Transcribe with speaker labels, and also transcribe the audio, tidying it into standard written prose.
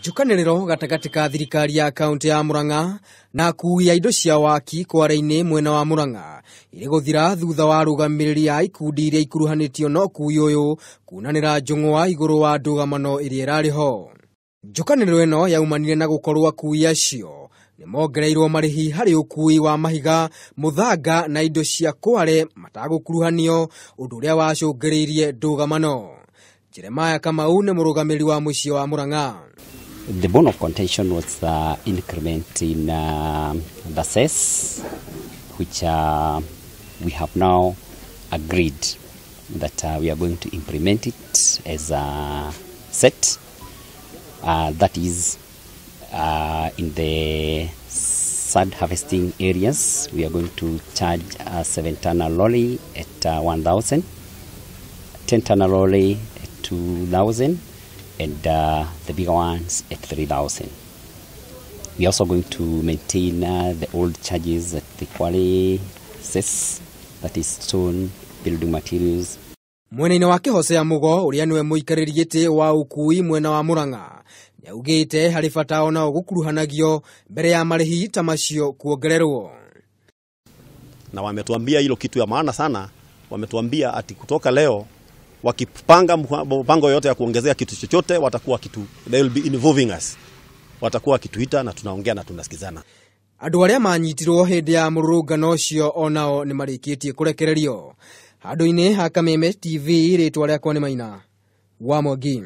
Speaker 1: Njũkanĩrĩro gatagatĩ ka thirikari ya kaunti ya Murang'a na akui a indo cia waki Kware-inĩ mwena wa Murang'a ĩrĩ gũthira thutha wa arũgamĩrĩri a ikundi iria ikuruhanĩtio na ũkui ũyũ kunanĩra njũng'wa igũrũ wa ndũgamano ĩrĩa ĩrarĩ ho. Njũkanĩrĩro ĩno yaumanire na gũkorwo akui acio nĩ mongereirwo marĩhi harĩ ũkui wa mahiga, mũthanga na indo cia kware matagũkuruhanio, ũndũ ũrĩa wacũngĩrĩirie ndũgamano. Jeremiah Kamau nĩ mũrũgamĩrĩri wa mũciĩ wa Murang'a.
Speaker 2: The bone of contention was the increment in the cess, which we have now agreed that we are going to implement it as a set. That is in the sand harvesting areas, we are going to charge a 7-tonner lorry at 1,000, 10-tonner lorry at 2,000, and the bigger ones at 3,000. We are also going to maintain the old charges at the quarry cess, that is stone, building materials.
Speaker 1: Mwena-inĩ wake Hosea Mugo ũrĩa nĩwe mũikarĩri gĩtĩ wa ũkui mwena wa Murang'a nĩaugĩte harĩ bata onao gũkuruhanagio mbere ya marĩhi ta macio kuongererwo.
Speaker 3: Na wametuambia hilo kitu ya maana sana, wametuambia ati kutoka leo wakipanga mpango yote ya kuongezea kitu chochote watakuwa kitu, they will be involving us, watakuwa wakituita na tunaongea na tunasikizana.
Speaker 1: Andũ arĩa manyitirwo hĩndĩ ya mũrũrũngano ũcio onao nĩ marĩkĩtie kũrekererio. Handũ-inĩ ha Kameme TV, rĩtwa rĩakwa nĩ Maina wa Mwangi.